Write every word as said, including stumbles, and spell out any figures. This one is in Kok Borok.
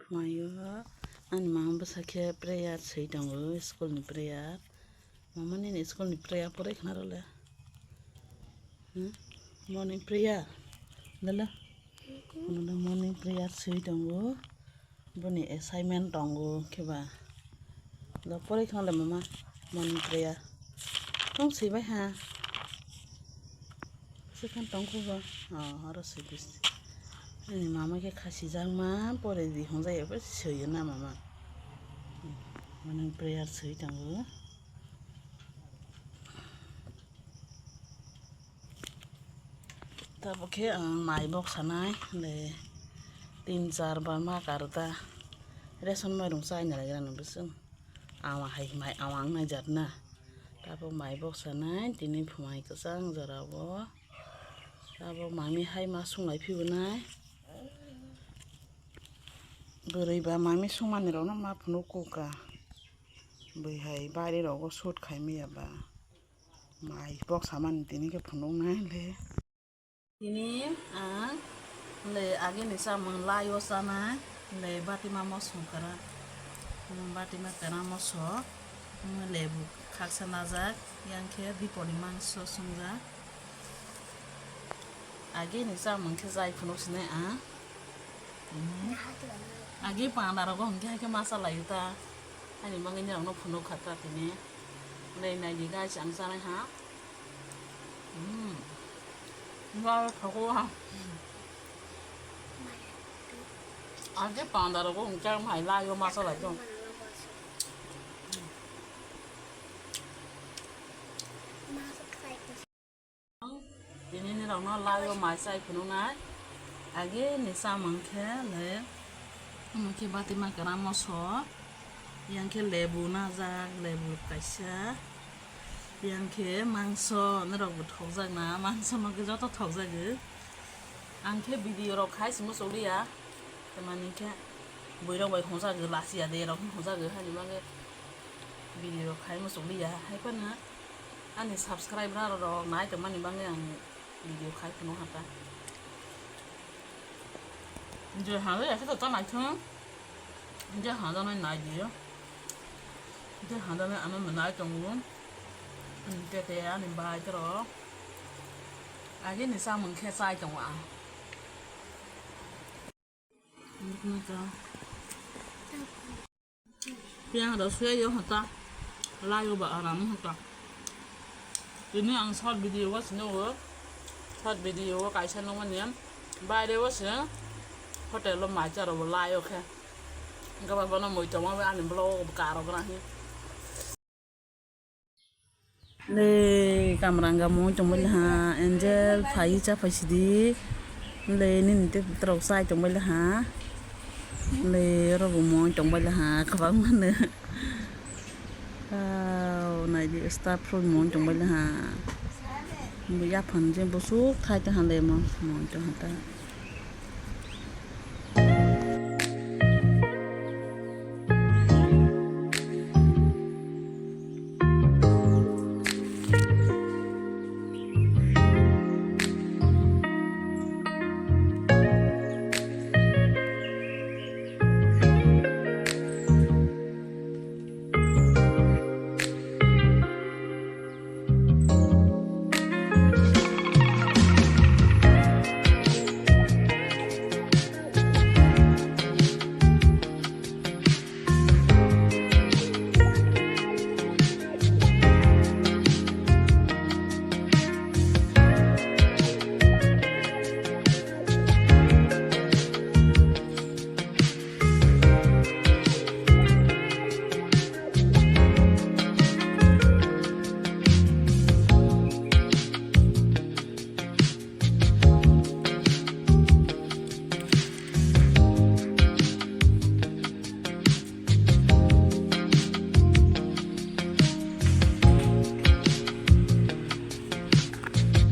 Phumaio ani mama bwsa khe prayer swi tongo, school ni prayer. Mama nini school ni prayer porai khna rwle. Hmm? Morning prayer. Dala. Morning prayer swi tongo. Boni assignment tongo khe ba. Lo porai khna le mama. Morning prayer. Tong swi bai ha. Swkang tongkhu bo. Oh, oro swi bisi. Ani mama khe khasi jakma, pore di hwnjai abo swiyo na mama. Mane prayer swi tongo. Tabuk khe ang mai bok sanai le tin char bar ma karta. Ration mairung chai nai gira nang bising. Awa hai mai awa ang nai jat na. Tabuk mai bok sanai tini phumai kwchang jora o. Tabuk mami hai ma sunglai phibwnai. Bwrwi ba mami sungmani rokno ma phunuk kuka. Bwihai bari rogo shoot khai maya ba. Mai bok samani tini khe phunuk nai le. Tini ang le agini chamung lai o chanai le batima moso kwra, batima kwra moso, lebu khaksa najak, yang khe biponi mangso swngjak. Agini chamung khe jai phunuk sinai ang. Agi panda rogo hwnkhe hai khe masa lai ta, ani bagwi norokno phunuk kha ta tini. Nai nai di guys, ang chanai ha. Hmm. Ba, thogo ha. Age panda rogo hwnkhe mai lai o masa lai tong. Tini ni rokno lai o mai chai phunuk nai. Age ni chamung khe le. Omo khe batima kwra moso, yang khe lebu najak, lebu kaisa, yang khe mangso, norok bo thokjak na, mangso no khe joto thokjagwi. Ang khe video rok khai se muchuk liya, tamani khe bwrwi rok bai hwnjagwi, lachiya de rok hwnjagwi, haini bagwi video rok khai muchuk liya, hai phano ani subscriber rok nai tongmani bagwi ang video khai phano hata. Je hano ya khe to ta naithung. Je hano nai nai di. Je hano nai ano nai tongo. Ani tete ani bai toro. Agi ni samung khe chai tongo ang. Nukna ka. Piyang rok suya yo hota. Layo ba aram hota. Tini ang short video o sini o. Short video o kaisa nungmani. Baire o se hotel o mai charo bo layo khe. Gabang bono moi tongma ani vlog o karo gra hi. Le kamranga mui tongbai laha, Angel phai cha phai sidi. Le nini tei rok chai tongbai laha. Le oro bo mui tongbai laha, kwbang mano. Wow, nai di staff rok mui tongbai laha. Bo yaphang je bosok khai ta hande mo mui tong ha ta.